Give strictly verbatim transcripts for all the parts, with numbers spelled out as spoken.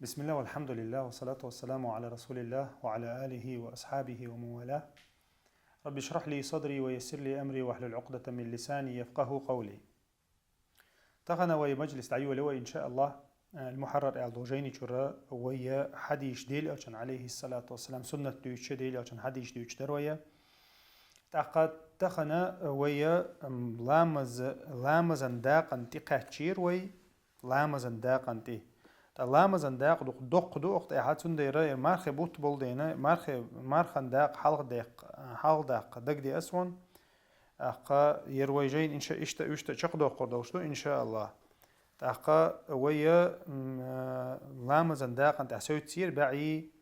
بسم الله والحمد لله والصلاة والسلام على رسول الله وعلى آله وأصحابه ومن والاه. رب اشرح لي صدري ويسر لي أمري واحلل عقدة من لساني يفقهوا قولي. Тахана вай мажлис дӀайолайо, иншааллахӀ, э, المحرر аьлла долча жайни чура вай хьадисаш Даьла Элчан, عليه الصلاة والسلام, суннат дуьйцуш, Даьла Элчан хьадисаш дуьйцуш дар вай. ТӀаккха тахана вай, м, ламаз, ламазан дакъа тӀа кхаьчар вай, ламазан дакъа тӀа. ТӀаккха ламазан дакъа дукха доккха да, оаха тӀехьа, цундела ер мархий бутт болча дийнахьа, мархий, мархан дакъа хьалха даккха, хьалха даккха дагадеа аз хьона. ТӀаккха ер вай жайна иштта, иштта, иштта чакхдоаккхар долаш да, иншааллахӀ. ТӀаккха вай, м, э, ламазан дакъа тӀа севцар баьӀий,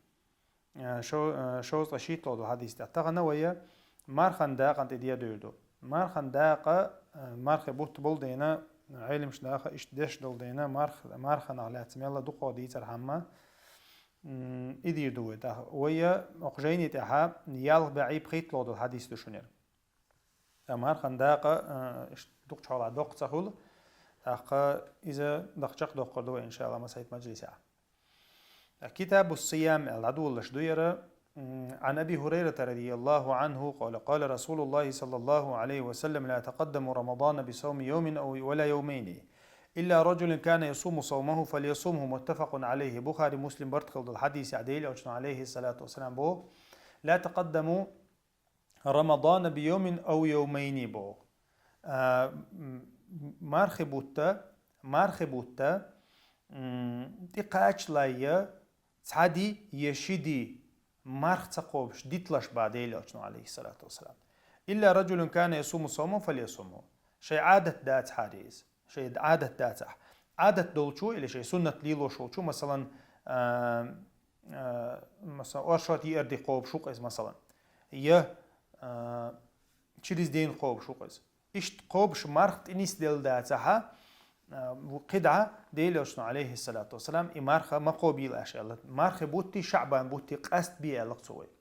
э, шо-, э, шовзткъеи шийтталагӀа дола хьадис тӀа. Тахана вай мархан дакъа тӀа де дезаш да. Мархан дакъа, э, мархий бутт болча дийнахьа, Ӏеламнаха иштта деш долча дийнахьа, марх-, марханах лаьца мел дукха дийцар хӀама, м, из дийр да вай. ТӀаккха вай оаха жайни тӀехьа ялх баьӀий пхийтталагӀа дола хьадис да шуна ер. ТӀаккха мархан дакъа, э, иштта дукха чухьалха доккха ца хул, тӀаккха из даха чакхдоаккхар да вай, иншааллахӀ, массайтта мажлисехь. ТӀаккха كتاب الصيام аьлла дӀадолалуш да ер. М, عن أبي هريرة رضي الله عنه قال: قال رسول الله صلى الله عليه وسلم: لا تقدموا رمضان بصوم يوم أو ولا يومين، إلا رجل كان يصوم صومه فليصمه، متفق عليه. Бухари, Муслим барт хилла дола хьадис я, Даьла Элчано, عليه الصلاة والسلام, бо: لا تقدموا رمضان بيوم أو يومين, бо. А, м, мархий бутт, мархий бутт, м, тӀакхачале цхьа ди е ши ди марха ца кхобуш диталаш ба Даьла Элчано, عليه الصلاة والسلام. إلا رجل كان يصوم صوما فليصمه. Шоай Ӏадат дацахьара из. Шоай Ӏадат дацахь. Ӏадат долчо или шоай суннат лелош волчо, масалан, а, а, масалан, оршот еара ди кхобуш ва-кх из, масалан. Е, а, через день кхобуш ва-кх из. Иштта кхобуш марха тӀанисделла дацахьа, а, кхидӀа Даьла Элчано, عليه الصلاة والسلام, и марха ма кхобийла аша аьлла. Мархий бутти ШаӀбан бутти къаьстабе аьлла-кх цо вайга.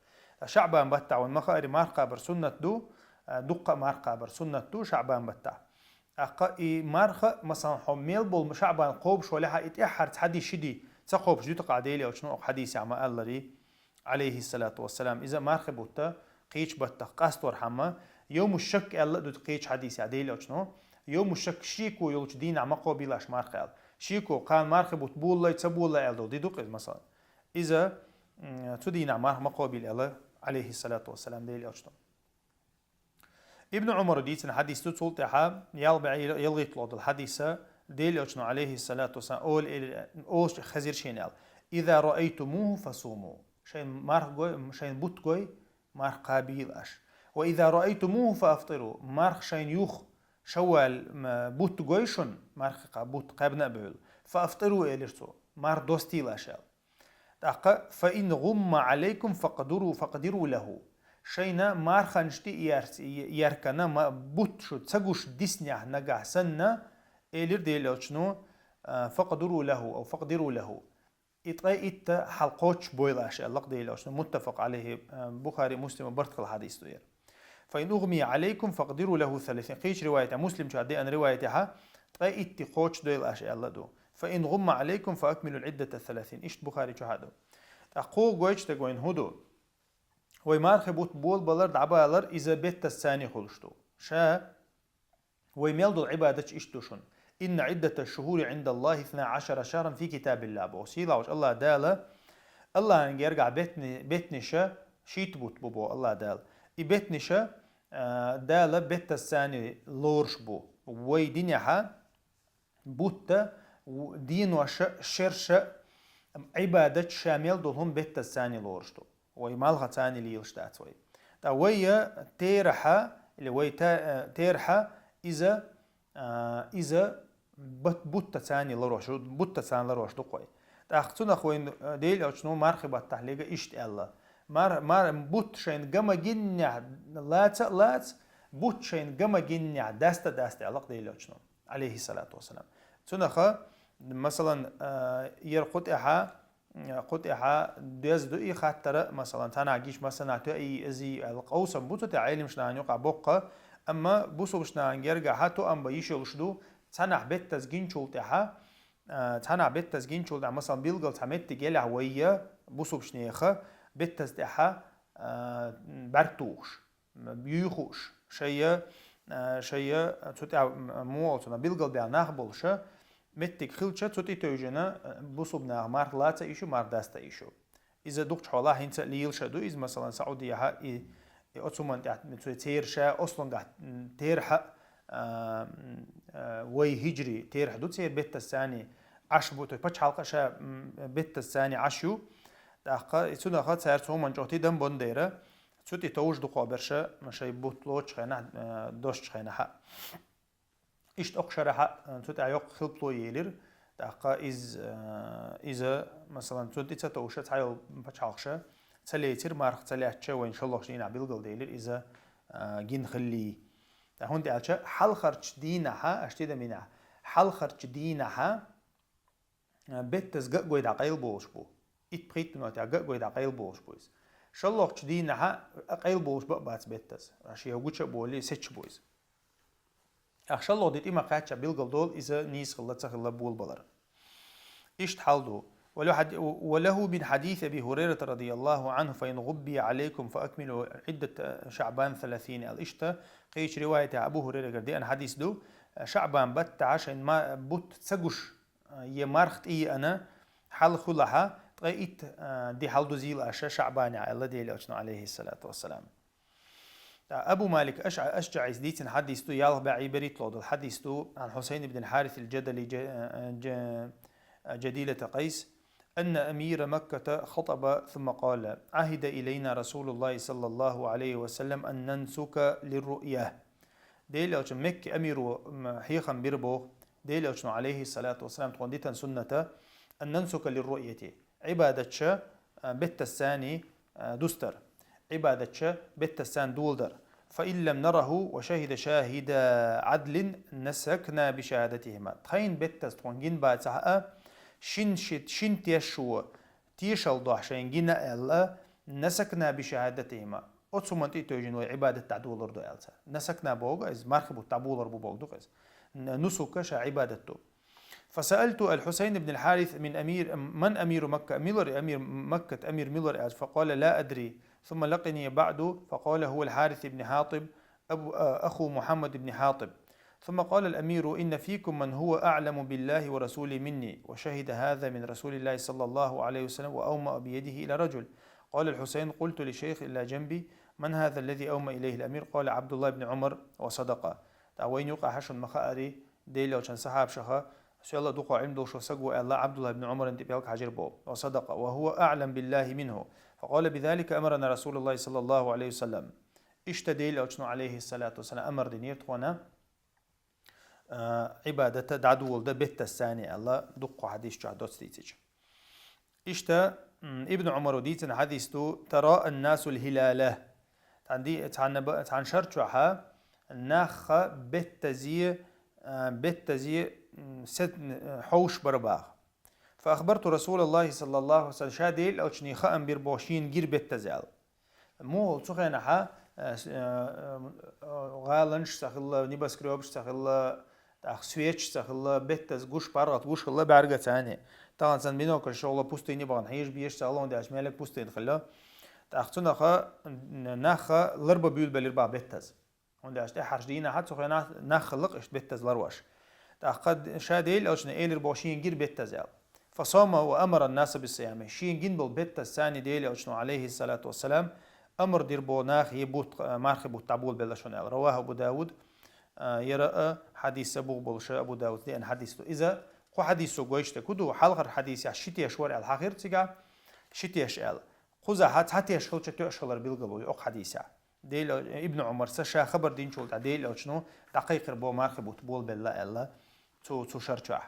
ШаӀбан баттахь вайна ма хаъара марха кхабар суннат да, а, дуккха а марха кхабар суннат да ШаӀбан баттахь. ТӀаккха и марха, масалан, хьо мел бола ШаӀбан кхобуш валехьа, и тӀеххьара цхьа ди, ши ди ца кхобуш дитакх Даьла Элчано оаха хьадисехь ма аллара, عليه الصلاة والسلام. Из мархий бутт кхыча баттах къаставар хӀама, يوم الشك аьлла а да кхыча хьадисехь Даьла Элчано. يوم الشك, шеко йолча дийнахьа ма кхобийла аша марха аьлла. Шеко, кхана мархий бутт болалой, ца болалой аьлла дола ди да-кх из, масалан. Из, м, цу дийнахьа марха ма кхобийла аьлла, عليه الصلاة والسلام, Даьла Элчано. Ибн Ӏумара дийцина хьадис да, цул тӀехьа ялх баьӀий ялхайттлагӀа дола хьадис, Даьла Элчано, عليه الصلاة والسلام, оал-, оалаш хезар шийна аьлла: إذا رأيتموه فصوموا. Шоашта марха гой, шоашта бутт гой, марха кхабийла аша. وإذا رأيتموه فأفطروا. Марха шоашта юха, шаввал, м, бутт гой шуна, марха кха-, бутт кхаьбна а бевлла, فأفطروا, элира цо, марха достийла аша аьлла. ТӀаккха: فإن غم عليكم فاقدروا، فاقدروا له. Шоашта марханаш тӀа ерц-, еркана ма-, бутт шу ца гуш диснехь нагахь санна, элира Даьла Элчано, а, فاقدروا له أو فاقدروا له. И ткъе итт хьалкхоччуш бойла аша аьлла-кх Даьла Элчано. متفق عليه, а, Бухари, Муслима барт хилла хьадис да ер. فإن أغمي عليكم فاقدروا له ثلاثين. Кхыча риваятехь, Муслим чу деана риваятехь, ткъе итт кхоччуш дойла аша аьлла а да. فإن غم عليكم فأكملوا العدة ثلاثين. Иштта Бухари чу хьа а да. ТӀаккха кхо гойташ дерг вайна хӀун да? Вай мархий бутт болабалар, дӀабалар, из беттаза царна хуьлуш да. Ша вай мел дола Ӏибадаташ иштта да шуна: إن عدة الشهور عند الله اثنا عشر شهرا في كتاب الله, боху сийлахьчу АллахӀ Дала. АллахӀан гергахь беттани-, беттанаш шийтта бутт бу, боху АллахӀ Дала. И беттанаш, а, Дала беттаза царна лоруш бу. Вай динехь бутт, в-, денош, шераш, Ӏибадаташ, ша мел долу хӀума беттаза царна лоруш ду. Вай малхаца царна лелаш дац вай. Ткъа вай терахь, или вай та-, э, терахь, иза, а, иза бат-, бутт царна лоруш, бутт царна лоруш ду-кх вай. ТӀаккха цунах вайна, э, Даьла Элчано мархий баттахь лега иштта аьлла: мар-, мар-, бутт шайна ган ма гиннехь лаца а лаца, бутт шайна ган ма гиннехь даста а даста аьлла-кх Даьла Элчано, عليه الصلاة والسلام. Цунах, масалан, а, яра кху тӀехь, кху тӀехь деза ду и хаттар, масалан, цхьаннахьа гича массанахьа тоьий, эзий аьлла къовсам бу цу тӀехь Ӏеламнахана юкъахь боккха, амма бусалбанашна гергахь тоам бан йиш йолуш ду, цхьаннахьа беттаза гинчул тӀехь, а, цхьанахьа беттаз гинчул тӀехьа, масала, билггал цхьа меттиг елахь вайя, бусулбчу неха, беттаз тӀехьа, а, бӀаьрг тухуш, юй хууш, шайя, а, шайя, цу тӀехьа, м, мугӀал цунах билггал баьхна нах болуша, меттиг хилча, цу тӀе тевжина, а, бусулб наха марх лаца йиш ю, марх даста йиш ю. Иза дукхачу хьолахь хӀинца а лелаш ду иза, масалан, Саудияхьа и, и оцу хӀуманна тӀехь цу церан ша ослунгахь, м, терахьа, а, м, а, вай хӀиджри терахь ду церан беттаз царний Ӏаш бу, то есть пачхьалкха ша, м, беттаз царний Ӏаш ю. ТӀаккха и цунаха цара цу хӀуманна чӀогӀа тидам бан дера, цу тӀе товш ду кхоберша, шай бутт лоцучу хенахь, а, досучу хенахьа. Иштта окху шарахьа, а, цу тӀехь йоккха хилпало елира. ТӀаккха иза, а, иза, масалан, цунна тӀе ца товша, цхьайолу пачхьалкхаша ца лецира, марха ца лаьцча, вайн шолгӀачу дийнахь билгалделира иза, а, гина хиллий. ТӀаккха хӀунда аьлча, хьалхарчу дийнахьа, аша тидам бинехь, хьалхарчу дийнахьа, а, беттаз ган а гой дӀакъайла болуш бу. Итт-пхийтта минотехь ган а гой дӀакъайла болуш бу иза. ШолгӀачу дийнахьа а къайла болуш бан а бац беттаз. Аша я гуча а болий, сецча бу иза. Ахь шолгӀа де тӀе ма кхаьчча билгалдолу иза нийса хилла, ца хилла болабалар. Иштта хьал ду. ولحد-، وله من حديث أبي هريرة رضي الله عنه: فإن غبي عليكم فأكملوا عدة شعبان ثلاثين аьлла. Иштта кхечу риваятехь Абу Хурайрагара деана хьадис ду, ШаӀбан баттахьа шайн ма-, бутт ца гуш, я марх тӀееана хьал хуьлахьа, ткъе итт, а, де хьал дузийла аша ШаӀбанехь аьлла Делан Элчано, алейхиссалату вассалам. Абу Малик Аш-, АшджаӀис дийцина хьадис ду, ялх бӀе берхӀитталгӀа долу хьадис ду, عن حصين بن الحارث الجدلي ج-، ج-، جديلة قيس، أن أمير مكة خطب ثم قال: عهد إلينا رسول الله صلى الله عليه وسلم أن ننسك للرؤية. Делан Элчано Мекки амиро, м, хьехам бира боху, Делан Элчано, алейхиссалату вассалам, тхуна дитан сунната, أن ننسك للرؤية. Ӏибадатча, а, беттазцани, а, дустар. Ӏибадатча беттазцан доладар. فإن لم نره وشهد شاهدا عدل نسكنا بشهادتهما. Тхайн беттаз тхуна гин бацахь а, шин ши-, шин тешо тешал дохь шайн гина аьлла, نسكنا بشهادتهما. Оцу хӀуманна тӀе а тевжина вай Ӏибадат дӀадолор ду аьлла цара. نسكنا боху иза, мархи бутт дӀаболор бу боху ду иза. Н-, нусука ша Ӏибадат ду. فسألت الحصين بن الحارث من أمير، من أمير مكة؟ Мила вара амир Маккат, амир мила вара аьлча, فقال: لا أدري. ثم لقني بعد فقال: هو الحارث بن حاطب، أبو، آه، أخو محمد بن حاطب. ثم قال الأمير: إن فيكم من هو أعلم بالله ورسوله مني، وشهد هذا من رسول الله صلى الله عليه وسلم، وأومأ بيده إلى رجل. قال الحصين: قلت لشيخ إلى جنبي: من هذا الذي أومأ إليه الأمير؟ قال: عبد الله بن عمر، وصدق. ТӀаккха вайна юкъахь шуна ма хаари, Делан Элчанан сахьабашаха, соьлла а дукха Ӏилма долуш стаг ву аьлла, Ӏабдулла ибн Ӏумаран тӀе пӀелг хьажира боху. وصدق، وهو أعلم بالله منه. فقال: بذلك أمرنا رسول الله صلى الله عليه وسلم. Иштта Делан Элчано, алейхиссалату вассалам, амар динера тхуна, а, Ӏибадата дӀадоладан беттазцани аьлла, дуккха хьадис чохь доцца дийцича. Иштта, м, Ибн Ӏумаро дийцина хьадис ду: تراءى الناس الهلال. Цхьана ди-, цхьана ба-, цхьана шар чохьа нахха беттазе, а, беттазе, м, сед-, м, хьовш бара баха. فأخبرت رسول الله صلى الله عليه وسلم, ша Делан Элчане хаам бира боху шена гира беттаз аьлла. Муха цу хенахьа, а, с-, а, а, гӀаланаш ца хилла, небоскрёбаш ца хилла, тӀаккха свечаш ца хилла, беттаз гуш, паргӀат гуш хилла бӀаьрга царна. Тахана сан бинокль шолгӀа пустыне бахана хьежа безаш ца хилла, хӀунда аьлча меллиг пустыне хилла. ТӀаккха цунаха, н-, нахха ларба буьйлабелира баха беттаз. ХӀунда аьлча тӀаьххьарчу дийнахьа цу хенахь нах хилла-кх иштта беттаз ларош. ТӀаккха д-, ша Делан Элчане элира боху шена гира беттаз аьлла. فصام وأمر الناس بالصيام. Шена гина болу беттазцани Делан Элчано, алейхиссалату вассалам, амар дира боху нахе бутт, мархи бутт дӀаболабелла шуна аьлла. رواه أبو داود. А, яра а хьадис а бух болуша Абу Дауда деана хьадис ду. Иза кху хьадисо гойтуш дерг хӀун ду, хьалхара хьадисехь ши теш вара аьлла хьахира цигахь, ши теш аьлла. Кхузахьа цхьа теш хилча тоьаш хилар билгало ю окху хьадисехь. Делан, Ибн Ӏумарца ша хабар динчул тӀаьхьа Делан Элчано дӀакхайкхира боху мархи бутт болабелла аьлла цу, цу шар чохь.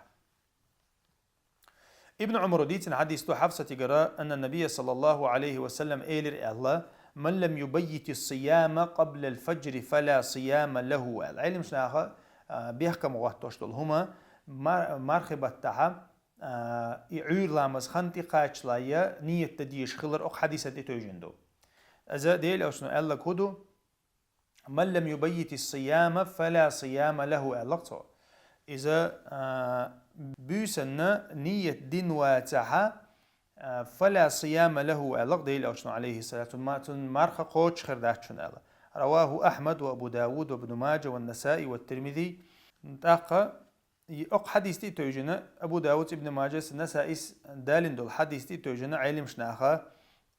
Ибн Ӏумаро дийцина хьадис ду Хьафсатигара, أن النبي صلى الله عليه وسلم элира аьлла: من لم يبيت الصيام قبل الفجر فلا صيام له аьлла. Ӏилмаш наха, а, бехкам гӀоттош долу хӀума мар-, мархи баттахьа, а, и Ӏуьйра ламаз хан тӀекхачалайя ниет дан дезаш хилар окху хьадисан тӀе тевжина ду. Иза Делан Элчано аьлларг хӀун ду? من لم يبيت الصيام فلا صيام له аьлла-кх цо. Иза, а, буьйсанна нийят дина вацахь, а, «فلا صيام له», аьлла Делан Элчано, عليه الصلاة والسلام, цун марха кхочуш хир дац шуна аьлла. رواه أحمد وأبو داود وابن ماجه والنسائي والترمذي. ТӀаккха и окху хьадис тӀе а тевжина, Абу Давуда, Ибн Мажас, Насаис далийна долу хьадис тӀе а тевжина, Ӏеламаш наха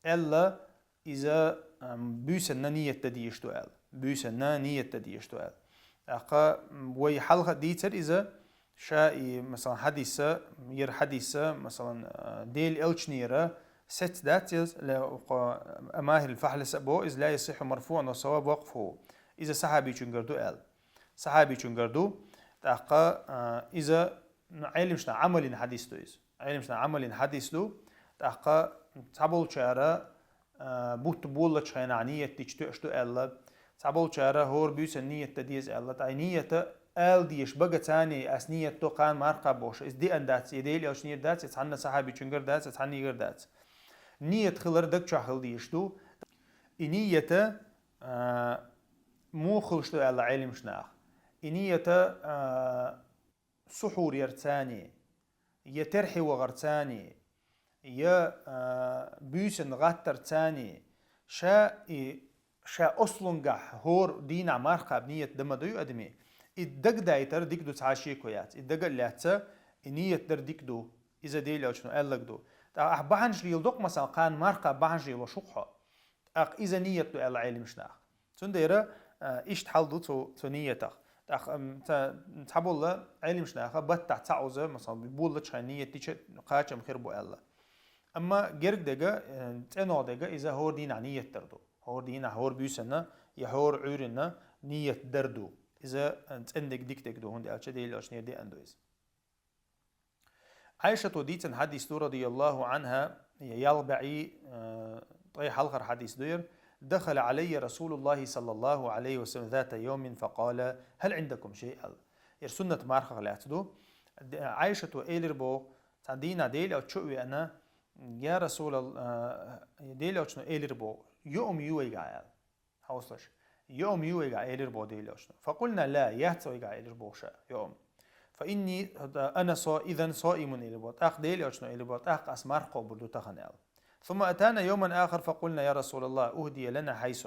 аьлла, иза, ам, буьйсанна нийят дан дезаш ду аьлла. Буьйсанна нийят дан дезаш ду аьлла. ТӀаккха, м, вай хьалха дийцира иза, ша и, масалан, хьадиса, яра хьадиса, масалан, а, Делан Элчанера сецца дац иза, ла, кхо-, Махьил Фахьлиса бо, иза لا يصح مرفوعا والصواب وقفه. Иза сахьабичуьнгара ду аьлла. Сахьабичуьнгара ду. ТӀаккха, а, иза, ну, Ӏеламаш наха Ӏамал йина хьадис ду иза. Ӏеламаш наха Ӏамал йина хьадис ду. ТӀаккха цхьаболчара, а, бутт боллучу хенахь нийят дича тоьаш ду аьлла. Цхьаболчара хӀора буьйсанна нийят дан деза аьлла. Ткъа нийят ала дезаш бага царна, ас нийят до кхана марха бохуш. Иза деана дац, я Делан Элчанера дац, я цхьанна сахьабичуьнгара дац, я цхьаннигара дац. Нийят хилар даг чохь хила дезаш ду. И нийят, а, муха хуьлуш ду аьлла Ӏеламаш наха. И нийят, а, сухьур ярца, я терхье вахарца, я, а, буьйсанна гӀаттарца, ша и, ша ослунгахь хӀора дийнахь марха кхаба нийят дан ма дуй адамийн, и дагадайтар дика ду, цхьа шеко яц. И дага а лаьцна, и нийят дар дика ду, иза Делан Элчано аьлларг ду. ТӀаккха ахь бахьанаш леладо-кх, масалан, кхана марха кхаба бахьанаш лелош ву-кх хьо. ТӀаккха иза нийят ду аьлла Ӏеламаш наха. Цундела, а, иштта хьал ду цу, цу нийятах. ТӀаккха, ам, ца-, цхьаболу Ӏеламаш наха баттахь цхьа оза, масалан, боллучу хенахь нийят дича кхачам хир бу аьлла. Амма герга дерг, э, цӀеноха дерг иза хӀора дийнахь нийят дар ду. ХӀора дийнахь, хӀора буьйсанна, я хӀора Ӏуьйранна нийят дар ду. Иза, э, цӀена дерг, дика дерг ду, хӀунда аьлча Делан Элчанера деана ду иза. Ӏайшата дийцина хьадис ду, رضي الله عنها, ялх бӀе, э, ткъе хьалхара хьадис ду яра: «دخل علي رسول الله صلى الله عليه وسلم ذات يوم فقال: هل عندكم شيء؟» Яра суннат мархах лаьцна ду. Д-, Ӏайшата элира боху, цхьана дийнахь Делан Элча чу а веана: «Я Расулал-, э, Делан Элчано элира боху, йоӀ-м ю вайгахь?» аьлла. Хьовсалаш. «ЙоӀ-м ю вайгахь?» элира боху Делан Элчано. «فقلنا: لا», яц вайгахь, элира боху ша, йоӀ-м. «فإني أنا صا-, إذا صائم», элира боху. ТӀаккха Делан Элчано элира боху: «ТӀаккха ас марха кхобур ду тахана», аьлла. «ثم أتانا يوما آخر فقلنا: يا رسول الله، أهدي لنا حيس».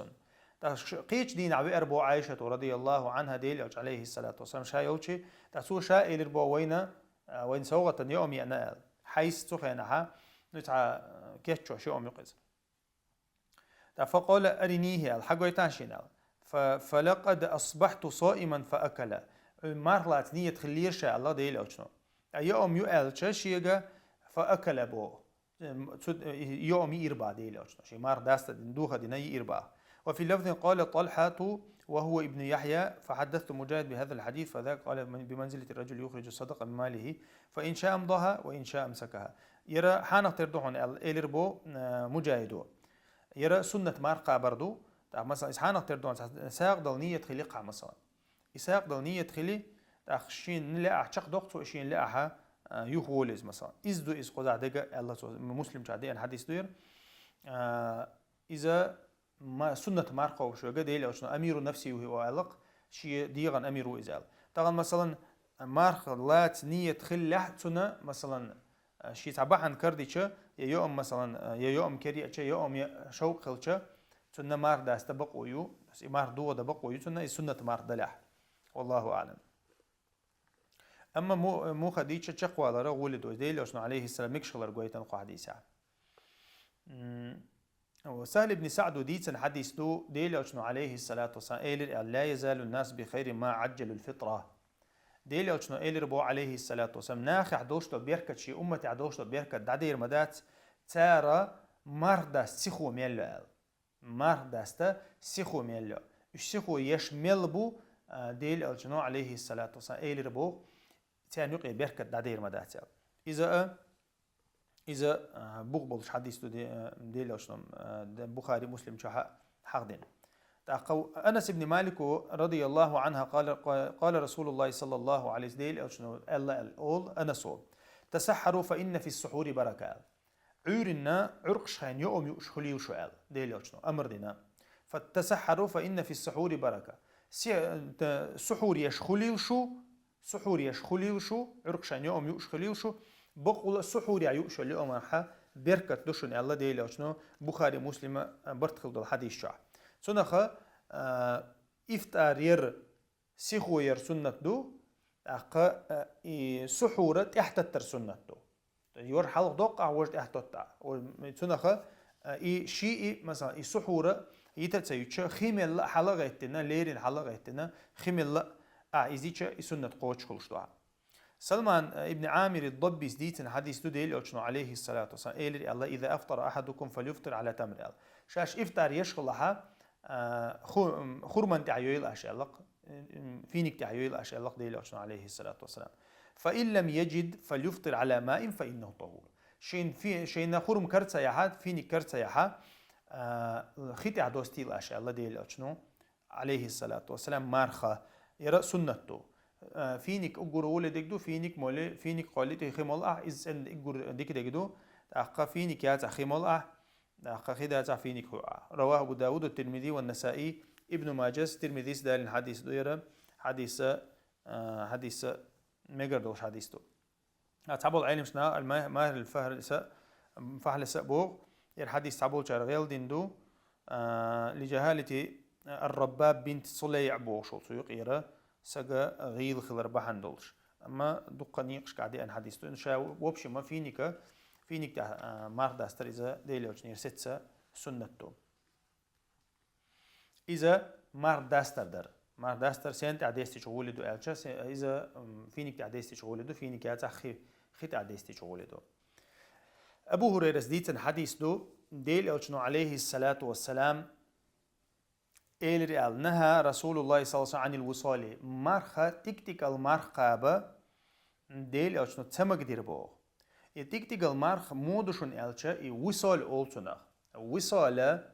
ТӀаккха ш-, кхечу дийнахь веара боху Ӏайшата, رضي الله عنها, Делан Элча, عليه الصلاة والسلام, ша йолчу, тӀаккха цо ша элира боху: «Вайна, а, вайна совгӀатана йоӀ-м еана», аьлла. Хьайс цу хенахь, ну, цхьа, а, кеччош йоӀ-м ю-кх иза. ТӀаккха «فقال: أرنيه», аьлла, «хьагойтахьа шена», аьлла. «Фа-, فلقد أصبحت صائما فأكل». Марха лаца нийят хиллера ша, аьлла Делан Элчано. ТӀаккха йоӀ-м ю аьлча шега, «فأكل» боху. Эм, цу, э, йоӀ-м йиира боху Делан Элчано. Шен марха даста дина, духа дина йиира боху. «وفي لفظ: قال طلحة وهو ابن يحيى: فحدثت مجاهدا بهذا الحديث، فذاك قال من-, بمنزلة الرجل يخرج الصدقة من ماله، فإن شاء أمضاها وإن شاء أمسكها». Яра хьанах тера ду хьуна аьлла, элира боху, э, Муджахида. Яра суннат марха кхабар ду. ТӀаккха, масалан, иза хьанах тера ду хьуна, цхьа сагӀа дала нийят хили кхаъ, масалан. И сагӀа дала нийят хили, тӀаккха шена лаахь чекхдоккху цо, шена лаахь, а, юхаволу иза, масалан. Иза ду иза кхузахь дерг, аьлла цо, Муслим чохь деана хьадис ду яра. А, иза ма-, суннат марха кхобуш верг Делан Элчано амиру нафсихи ву аьлла-кх, шен дегӀан амир ву иза аьлла. Тахана, масалан, марха лаца нийят хиллехь цунна, масалан, шен цхьа бахьана карадича, я йоӀ-м, масалан, я йоӀ-м кераеача, йоӀ-м я шовкъ хилча, цунна марха даста бакъо ю, и марха дохадан бакъо ю цунна, и суннат марха далехь. والله أعلم. Амма му-, муха дийча чекхвалара гӀоли ду, Делан Элчано, عليه السلام, мегаш хилар гойтан кху хьадисехь. М, СахӀл ибн СаӀда дийцина хьадис ду, Делан Элчано, عليه الصلاة والسلام, элира аьлла: «لا يزال الناس بخير ما عجلوا الفطرة». Делан Элчано элира боху, عليه الصلاة والسلام, нахехь долуш долу беркат, шен умматехь долуш долу беркат дӀадер ма дац, цара марха даста сихо мел йо аьлла. Марха даста сихо мел йо. Уьш сихо еш мел бу, а, Делан Элчано, عليه الصلاة والسلام, элира боху, царна юкъе беркат дӀадер ма дац аьлла. Иза а, иза, а, бух болуш хьадис ду де-, а, Делан Элчано, а, де-, Бухари, Муслим чохь а хьахдина. ТӀаккха Анас ибн Малико, رضي الله عنه, قال, قال رسول الله صلى الله عليه وسلم, Делан Элчано аьлла аьлла олу Анасо: «تسحروا فإن في السحور بركة», аьлла. Ӏуьйранна Ӏуьркъаш хенахь йоӀ-м юуш хуьлийла шу аьлла, Делан Элчано амр дина. «فتسحروا فإن في السحور بركة». Се-, т-, сухьур еш хуьлийла шу, сухьур еш хулийла шу, Ӏуьркъ шайн йоам юуш хулийла шу, бакъула сухьур я юуш йола йоаман хьа беркат ду шуна аьлла Делан Элчано Бухари, Муслима барт хила долу хьадис чохь. Цунаха, а, ифтар яр, сихо яр суннат ду, тӀаккха, а, и сухьура тӀехтаттар суннат ду. Йор хьалха доккха, вож тӀехтотта. Цунаха, а, и ши и, масала, и сухьура йита ца йича, хи мелла а хьала гӀеттина, лерина хьала гӀеттина, хи мелла а изича, и суннат кхочуш хулуш ду. Салман, а, ибн Амир ад-Даббис дийцина хьадис ду Делан Элчано, алейхиссалату вассалам, элира аьлла: «Иза афтара ахадукум фальюфтир аля тамр», аьлла. Шаьш ифтар еш хилахьа, а, ху-, м, хурман тӀехь йойла аша аьллакх, м, финик тӀехь йойла аша аьллакх Делан Элчано, алейхиссалату вассалам. «Фа ин лам яджид фальюфтир аля маин фа иннаху тахур». Шин фи-, шайна хурм кар ца яхьа, финик кар ца яхьа, а, хи тӀехь достийла аша аьлла Делан Элчано, алейхиссалату вассалам, марха. Яра суннат ду. А, финик уггур гӀоле дег ду, финик моле, финик кхолли тӀе хи мол ахь, из цӀен уггур дика дег ду, тӀаккха финик яцахь хи мол ахь, тӀаккха хи дацахь финик хӀу ахь. Раваху Абу Давуд ва Тирмизи ва Насаи, Ибн Маджас, Тирмизис далин хьадис ду яра, хьадиса, а, хьадиса мегар долуш хьадис ду. А, цхьаболу Ӏелимаш наха аль-Ма-, Махьрил Фахьлиса, Фахьлиса а боху, яра хьадис цхьаболчара гӀелдина ду, а, ли джахалити ар-Раббаб бинт Сулейъ бохуш волу цу юкъера сага гӀийла хилар бахьана долуш. Амма дуккха некъашкахь деана хьадис ду. Ша, в общем, финика, финик тӀехь, а, марх дастар иза Делан Элчанера сецца суннат ду. Иза марх дастар дара. Марх дастар сен тӀехь дестича гӀоле ду аьлча, се-, иза, м, финик тӀехь дестича гӀоле ду, финик яцахь хи, хи тӀехь дестича гӀоле ду. Абу Хурайрас дийцина хьадис ду, Делан Элчано, алейхиссалату вассалам, элира аьлла: «Нахьа Расулуллахи саллаллаху алейхи ва саллам анил вусали». Марха, тӀикӀ-тӀикӀал марх кхаба, Делан Элчано ца магадира боху. И тӀикӀ-тӀикӀал марх муха ду шуна аьлча, и висол олу цунах. Висола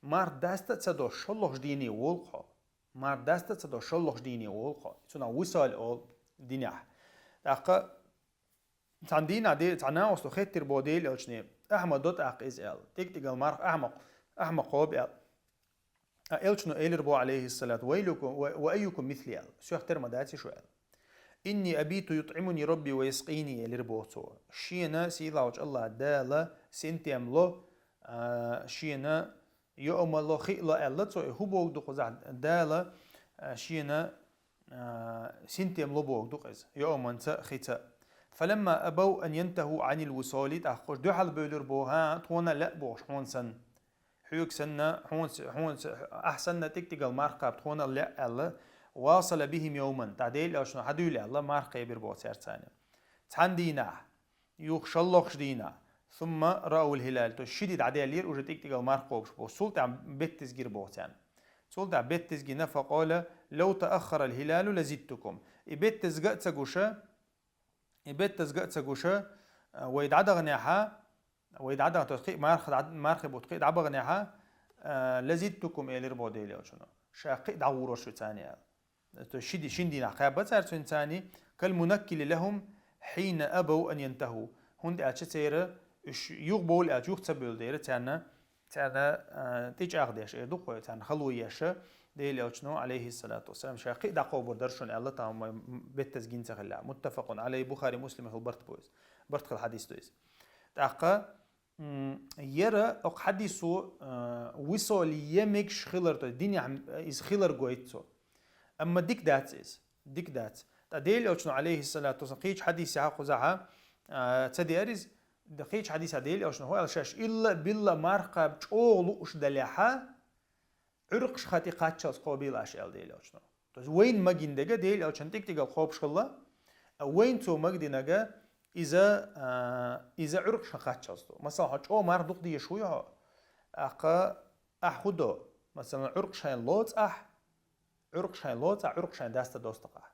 марх даста а ца до шоллохуш дийне волу хьо. Марх даста а ца до шоллохуш дийне волу хьо. Цунах висол олу динехь. ТӀаккха цхьана дийнахь де-, цхьа накъосту хеттира бо Делан Элчане, ахьа ма до тӀаккха иза аьлла. ТӀикӀ-тӀикӀал марх ахьа ма, ахьа ма кхоба аьлла. А Элчано элира бо, алейхиссалату: «Вайлукум, ва, ва айюкум мисли», аьлла. Соьх тера ма дац шу аьлла. «Инни абиту ютӀимуни Рабби ва яскъини», элира бо цо. Шена сийлахьчу Аллах Дала синтем ло, а, шена йоӀама ло, хи а ло аьлла цо. И хӀун богу ду кхузахь Дала, а, шена, а, синтем ло богу ду иза, йоӀаманца а, хица а. «Фаламма абау ан янтаху анил вусоли», тӀаккха уьш дуьхьал бевлира бо: «ХӀан, тхона лаьа бохуш хьуна санна. Хьоьга санна, хьуна с-, хьуна с-, ахьа санна тӀикӀ-тӀикӀал марх кхаба, тхона лаьа», аьлла. «Васала бихим йовман», тӀаккха Делан Элчано хьадуьйла аьлла, марх кхебира боху цаьрца цхьана. Цхьана дийнахь, юха шоллохуш дийнахь, сумма раул хилал, то ши ди дӀадаьллера уже тӀикӀ-тӀикӀал марх кхобуш боху, цул тӀаьхьа беттазгира боху царна. Цул тӀаьхьа беттазгина, факъола: «Лав тааххарал хилалу лазидтукум». И беттазга а ца гуша, и беттазга а ца гуша, а, вай дӀадаханехьа, вай дӀадахана, то есть кхин а марха дӀа-, мархи бутт кхин а дӀабаханехьа, а, лазидтукум элира бо Делан Элчано. Ша кхин а дӀагӀур вара шу царна аьлла. То есть ши ди-, шин дийнахь кхаьба цара цуьнан царна, кал мунаккили лахум хьина абау ан янтаху. ХӀунда аьлча церан уьш юха бовла аьлча, юха ца бевлла дера царна, царна, а, тӀечӀагӀдеш эр ду кхой, царна хало еш, Делан Элчано, алейхиссалату вассалам, ша кхин а дӀакхобур дара шуна аьлла, тахана вай беттаза гина ца хилла. Муттафакъун алей, Бухари, Муслима хила барт бу иза. Барт хила хьадис ду иза. ТӀаккха, м, яра окху хьадисо, а, висол е мегаш хилар, то есть динехь, м, иза хилар гойту цо. Амма дика дац иза. Дика дац. ТӀа Делан Элчано, алейхиссалату вассалам, кхечу хьадисехь кхузахьа, а, ца деара иза, д-, кхечу хьадисехь Делан Элчано хӀу аьлла, шаьш илла а билла а марха кхаба чӀогӀа лууш далехьа, Ӏуьркъаш хан тӀе кхаччалц кхобийла аша аьлла Делан Элчано. То есть вайна магийна дега Делан Элчано тӀикӀ-тӀикӀал кхобуш хилла, а вайна цо магадинага иза, а, иза Ӏуьркъаш хан кхаччалц ду. Масала, хьо чӀогӀа марха дукха дезаш вуй хьо, тӀаккха ахьа хӀу до? Масала, Ӏуьркъаш хьайна лоцу ахь, Ӏуьркъаш хьайна лоцу ахь, Ӏуьркъаш хьайна даста досту ахь.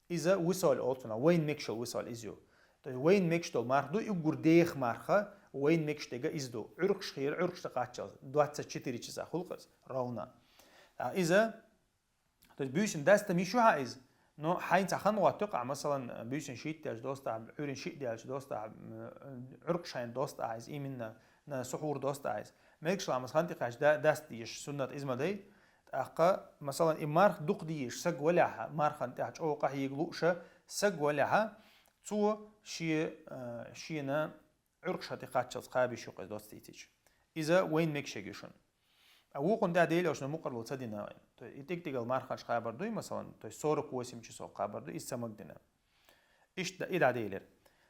Иза висол олу цунах, вайна мегаш йолу висол иза ю. То есть вайна мегаш долу марха ду, и уггар деха марха, вайна мегаш дега иза ду. Ӏуьркъаш хера, Ӏуьркъаш тӀе кхаччалц, двадцать четыре часа хул-кх иза, ровно. А, иза, то есть буьйсанна даста миш ю хьан иза, но хьайна цхьа хан гӀотту-кх ахь, масалан, буьйсанна шийтта даьлча досту ахь, Ӏуьйранна шиъ даьлча досту ахь, м, Ӏуьркъаш хьайна досту ахь иза, именно, на сухьур досту ахь иза. Мегаш ламаз хан тӀе кхаьчча да-, даста дезаш суннат иза ма дай. ТӀаккха, масалан, и марха дукха дезаш саг валехьа, мархан тӀехь чӀогӀа къахьега лууша саг валехьа, цо ше-, а, шена Ӏуьркъаш тӀекхаччалц кхаба йиш ю-кх из доцца дийцича. Иза вайна мегаш ю шуна. А вукхун тӀехь Делан Элчано мукъарло ца дина вайна. То есть и тӀиг-тӀигал марханаш кхабар дуй, масалан, то есть сорок восемь часов кхабар дуй, иза ца мага дина. Иштта и дӀаделира.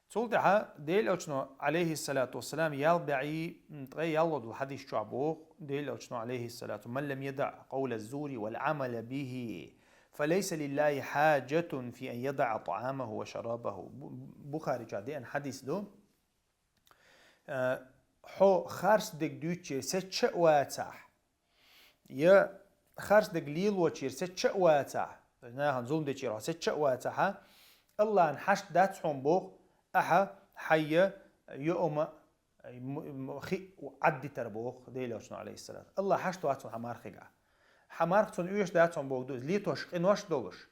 Цул тӀехьа Делан Элчано, Ӏалайхи ссалату вассалам, ялх бӀаьи, м, ткъе ялхлагӀа долча хьадис чохь боху Делан Элчано, Ӏалайхи ссалату: «Ман лам ядаӀ къавла ззури вал Ӏамала бихи, фалайса лиллахи хьаджатун фи ан ядаӀа тӀаамаху ва шарабаху». Бу-, Бухари чохь деана хьадис ду. Э, хьо харц дерг дуьйцучуьра сецча а вацахь, я харц дерг лелочуьра сецча а вацахь, то есть нахана зулам дечуьра хьо сецча а вацахьа, Аллахьан хьашт дац хьуна боху, ахьа хьайя йоума м-, м-, хи Ӏаддитар боху Делан Элчано, Ӏалайхи ссалату. Аллахь хьашт вац хьуна хьан мархигахь. Хьан марха цунна оьшуш дац хьуна боху ду, иза летош къинош долуш,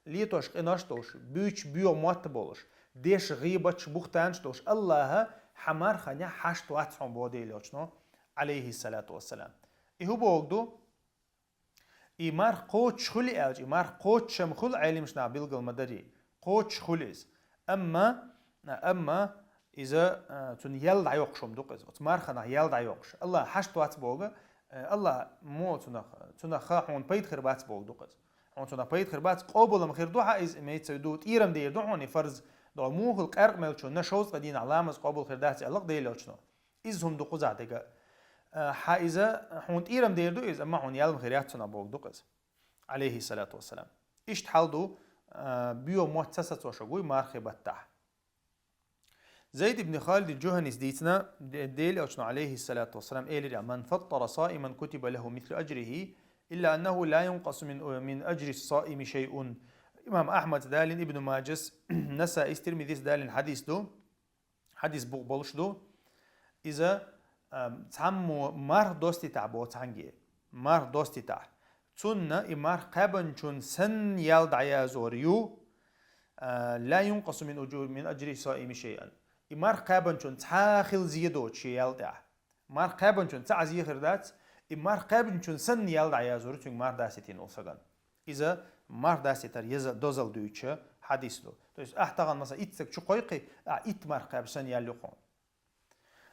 летош къинош долуш, буьйцуш боьха мотт болуш, деш гӀийбаташ, бухтанаш долуш, Аллахьа хьан марханехь хьашт вац хьуна боху Делан Элчано, Ӏалайхи ссалату вассалам. И хӀун боху ду? И марха кхочуш хуьлу аьлча, и марха кхочушам хуьлу, Ӏеламаш наха билгал ма дарий, кхочуш хуьлу иза. Амма, амма иза, а, цунна ял дӀайоккхуш хӀума ду-кх иза. Оцу марханах ял дӀайоккхуш. Аллахь хьашт вац боху, а, Аллахь мо цунах, цунах ха хьуна пайда хир бац боху ду-кх иза. Хьуна цунах пайда хир бац, къобалам хир ду хьан иза, имеется в виду, тӀерам дер ду хьуна и фарз. ДогӀу муха кхаьркъа мел чу, на шовзткъа дийнахь ламаз къобал хир дац аьлла-кх Делан Элчано. Иза хӀума ду кхузахь дерг. Э, хьан иза, хьуна тӀерам дер ду иза, амма хьуна ял ма хир яц цунах боху ду-кх иза. Ӏалайхи ссалату вассалам. Иштта хьал ду, э, боьха мотт ца сацош верг вуй мархи баттахь. Зайд ибн Халид Джуханис дийцина, Де-, Делан Элчано, Ӏалайхи ссалату вассалам, элира: «Ман фаттара саиман кутиба лаху мислу аджрихи, илла аннаху ла юнкъасу мин, мин аджри саими шайъун». Имам Ахьмада далийна, Ибн Маджас, Насаис, Тирмизис далийна хьадис ду. Хьадис бу-, болуш ду. Иза, ам, цхьаммо марха достийтахь боху цхьаьнгге. Марха достийтахь. Цунна и марха кхаьбначунна санна ял дӀаязор ю, а, ла юнкъасу мин уджу-, мин аджри саими шайъан. И марха кхаьбначунна цхьа а хила зе доцуш шен ял тӀехь. Марха кхаьбначунна цхьа а зе хир дац, и марха кхаьбначунна санна ял дӀаязор ю цуьнга марха дастийтина волу сагана. Иза марха дастийтар еза дозалла дуьйцуш хьадис ду. То есть ахь тахана, масала, итт саг чу кхойкхий, ахь итт марха кхаьбча санна ял ю хьуна.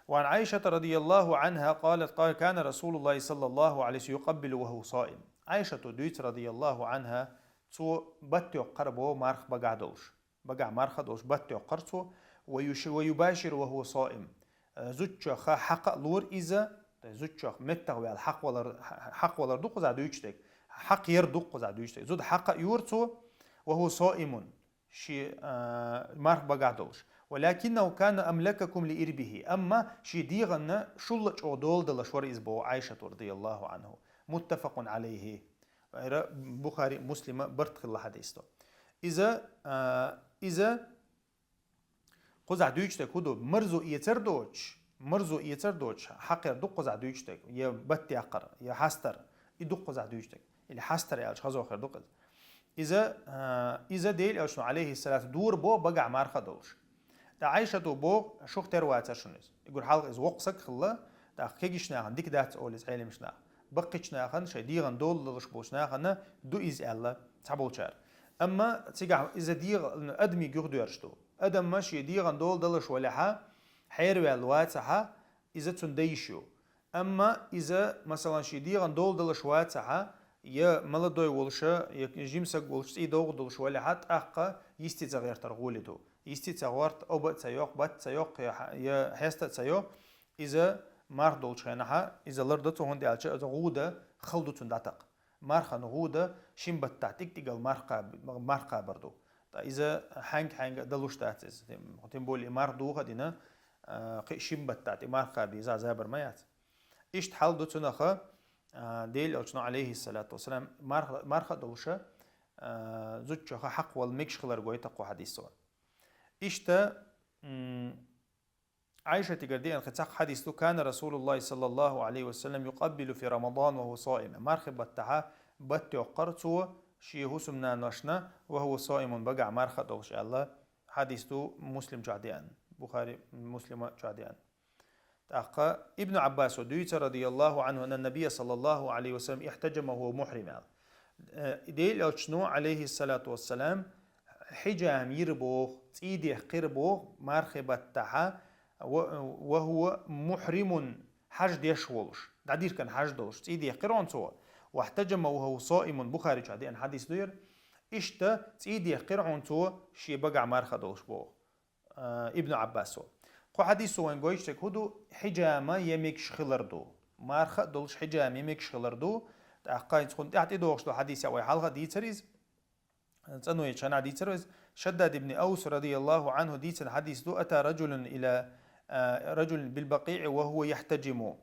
Ва ан Ӏайшата радияллаху Ӏанха къалат, къала: «Кана Расулуллахи саллаллаху Ӏалайхи ва саллам юкъаббилу ва хува саим». Ӏайшата дуьйцу, радияллаху Ӏанха, цо батт йоккхура боху марха багахь долуш. Багахь марха а долуш батт йоккхура цо, ва юш-, ва юбаширу ва хува саим. Э, зудчух хьакха а лора иза, то есть зудчух меттах ваьлла хьакхавалар, хьакхавалар ду кхузахь дуьйцуш дерг, хьакхаяр ду кхузахь дуьйцуш дерг. Зуда хьакха а йора цо, ва хува саимун, шен, э, марха багахь долуш. Валякиннаху кана амлакакум ли ирбихи. Амма шен дегӀанна шул а чӀогӀа дола далаш вара иза боху Ӏайшата, радияллаху Ӏанху. Муттафакъун Ӏалайхи. Ира Бухари, Муслима барт хилла хьадис ду. Иза, а, иза кхузахь дуьйцуш дерг хӀун ду? Марзо эцар доцуш, марзо эцар доцуш, хьакхаяр ду кхузахь дуьйцуш дерг, я батт яккхар, я хьастар, и ду кхузахь дуьйцуш дерг. Или хьастар аьлча, хазо хир ду-кх иза. Иза, а, иза Делан Элчано, Ӏалайхи ссалату, дора боху багахь марха а долуш. ТӀаккха Ӏайшата боху, шух тера вацара шуна иза. И гур хьалха иза воккха саг хилла, тӀаккха кегийчу нахана дика дац олу иза Ӏеламчу наха. Баккхийчу нахана, шайн дегӀан дола далуш болчу нахана ду иза аьлла, цхьаболчара. Амма цигахь иза дегӀан, адамийн гуьхьа доьрзуш ду. Адам ма шен дегӀан дола далуш валехьа, хьераваьлла вацахьа, иза цунна дан йиш ю. Амма иза, масалан, шен дегӀан дола далуш вацахьа, я молодой волуша, я жима саг волуш, цӀий довха долуш валехьа, тӀаккха йисте ца гӀертар гӀоли ду. Йисте ца гӀорта, оба а ца йоккху, бат а ца йоккху, я хьа-, я хьеста а ца йо, иза марха долчу хенахьа, иза лар до цо, хӀунда аьлча иза гӀуда хала ду цунна дӀатакха. Мархан гӀуда шин баттахь тӀиг-тӀигал марха кхаба-, марха кхабар ду. Ткъа иза хьаьнга-хьаьнга а далуш дац иза. Тем, тем более и марха духа а дина, а, кхин шин баттахь тӀе марха кхаба иза забар ма яц. Иштта хьал ду цунаха, а, Делан Элчано, Ӏалайхи ссалату вассалам, марха, марха а долуша, а, зудчуха хьакхавала мегаш хилар гойту кху хьадисо. Иштта, м, Ӏайшатигара деана кхин цхьа хьадис ду: «Кана Расулуллахи саллаллаху Ӏалайхи ва саллам юкъаббилу фи Рамадан ва хува саим». Мархи баттахьа батт йоккхура цо шен хӀусамнаношна, ва хува саимун, багахь марха а долуш аьлла, хьадис ду Муслим чохь деана, Бухари, Муслима чохь деана. ТӀаккха Ибн Ӏаббасо дуьйцу, радияллаху Ӏанху, анна набия саллаллаху Ӏалайхи ва саллам ихтаджама ва хува мухрим аьлла. Э, Делан элчано, Ӏалайхиссалату вассалам, хьиджам йира боху, цӀий дехкира боху, мархи баттахьа, ва, ва хува мухримун, хьаж деш волуш, дӀадиркана хьаж долуш, цӀий дехкира хьуна цо, вахтаджама ва хува соимун, Бухари чохь деана хьадис ду яра, иштта цӀий дехкира хьуна цо, шен багахь марха долуш боху. А, Ибн Ӏаббасо. Кху хьадисо вайн гойтуш дерг хӀун ду? Хьиджама я мегаш хилар ду. Марха а долуш хьиджама я мегаш хилар ду. ТӀаккха хӀинца кхунна тӀаьхьа тӀедогӀуш долу хьадисехь вай хьалха а дийцира иза. ЦӀано йечу хенахь дийцира иза. Шаддад ибн Аус, радияллаху Ӏанху, дийцина хьадис ду: «Ата раджулун иля, а, раджулин бил бакъиӀи ва хува яхтаджиму».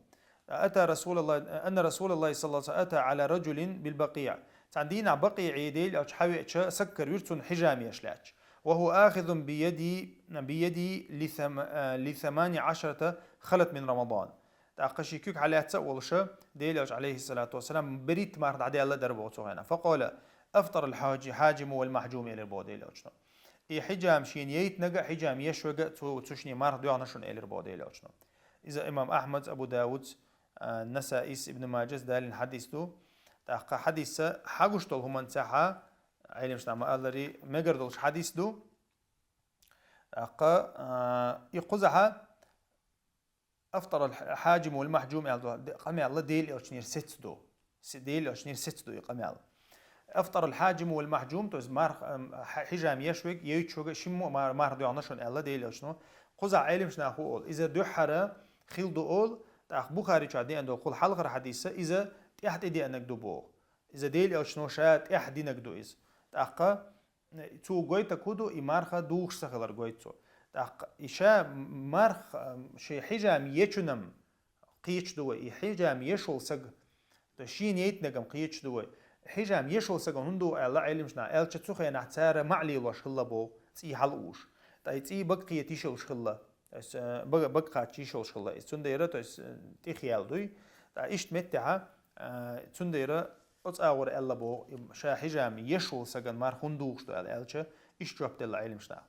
أتى رسول الله، أن رسول الله صلى الله عليه وسلم أتى على رجل بالبقيع. Цхьана дийнахь Бакъиъе Делан элча хьавеача, саг каравира цунна хьижам еш лаьтташ. وهو آخذ بيدي، بيدي لثم-، لثماني عشرة خلت من رمضان. ТӀаккха ши куьг хьалаьцна а волуша, Делан элча, алейхиссалату вассалам, беритта марха дӀадаьлла дара боху цу хенахь. فقال: «أفطر الحاج-، الحاجم والمحجوم», элира боху Делан элчано. И хьижам шена яйтинарг а, хьижам еш верг а цу, цу шинне марха доьгӀна шуна, элира боху Делан элчано. Иза имам Ахьмад, Абу Давуд, а, Насаис, Ибн Маджас далийна хьадис ду. ТӀаккха хьадиса хьагуш долу хӀуманца хьа, Ӏелимаш нах ма-аллара, мегар долуш хьадис ду. ТӀаккха, а, и кхузахьа «أفطر الحاجم والمحجوم» аьлла ду, де-, къамел Делан элчанера сецца ду. Се-, Делан элчанера сецца ду и къамел. «أفطر الحاجم والمحجوم», то есть марх-, ам, хьи-, хьижам еш верг, яйташ верг а шиммо а мар-, марха доьгӀна шуна аьлла Делан элчано. Кхузахь Ӏелимаш нах хӀун олу? Иза дуьххьара хилла ду олу, тӀаккха Бухари чохь деана долу кхул хьалхара хьадиса, иза тӀаьхьа тӀедеанарг ду боху. Иза Делан элчано ша тӀаьхьа динарг ду иза. ТӀаккха цо гойтург хӀун ду, и марха духуш ца хилар гойту цо. ТӀаккха и ша марха, шен хьижам ечунам кхеташ ду вай, и хьижам еш волу саг, то шена яйтинаргам кхеташ ду вай. Хьижам еш волу сагана хӀун ду аьлла Ӏелимаш нах, аьлча цу хенахь цара маӀа лелош хилла боху, цӀий хьалаууш. Ткъа и цӀий бага кхета йиш йолуш хилла. То есть, э, бага, бага кхача йиш йолуш хилла иза. Цундела, то есть, э, тӀехъяьлла дуй. Ткъа иштта меттехьа, э, цундела оцу агӀор аьлла боху, и ша хьижам еш волу сагана марха хӀунда духуш ду аьлла аьлча, иштта жоп делла Ӏелимаш нах.